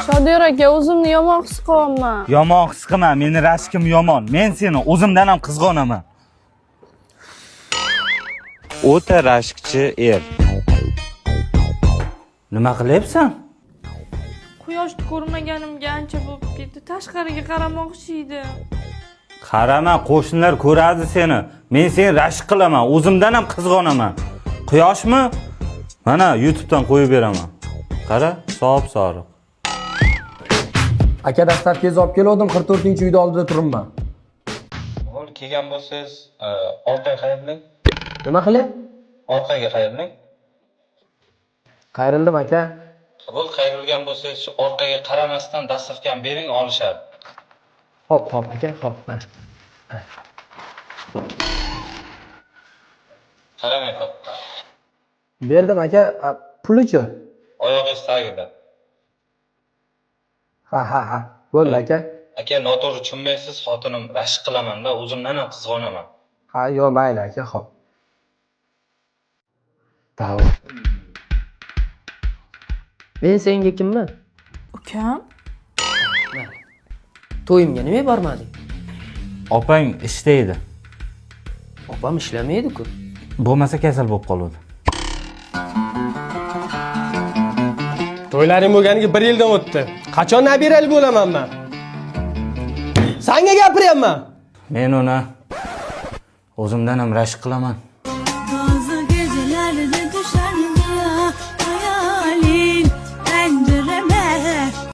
Shodiyor aka, o'zimni yomon his qilyapman. Yomon his qilma, meni rashkim yomon. Men seni o'zimdan ham qizg'onaman. O'ta rashkchi er. Nima qilyapsan? Quyoshni ko'rmaganimga ancha bo'lib ketdi. Tashqariga qaramoqchi edim. Qarama, qo'shnilar ko'radi seni. Men seni rashk qilaman, o'zimdan ham qizg'onaman. Quyoshmi? Mana YouTube'dan qo'yib beraman. Qara, sop soriq. Aka, dastavkangizni olib kelgandim, 44-uyda oldida turibman. O'g'il kelgan bo'lsangiz, orqaga qayriling. Nima qilay? Orqaga qayriling. Qayrildim, aka. Bo'l, qayrilgan bo'lsangiz, shu orqaga qaramasdan dastavkani bering, olishadi. Hop, hop, aka, hop, mana. Qaramang, hop. Berdim, aka, pulichi? Oyog'ingiz tagida. Ha, ha, ha. Bo'ldi, aka. Aka, noto'g'ri tushunmaysiz, xotinim rashk qilaman-da, o'zimdan ham qizg'onaman. Ha, yo'q, mayli, aka, hop. Tamam. Men senga kimman? Ukam? To'yimga nima bormading? Opang ishda edi. Opam ishlamaydi-ku. Bo'lmasa kasal bo'lib qoluvdi. To'ylaring bo'lganiga bir yildan o'tdi. Qachon nabirali bo'laman man? Sanga gapiryapman. Men uni o'zimdan ham rashk qilaman.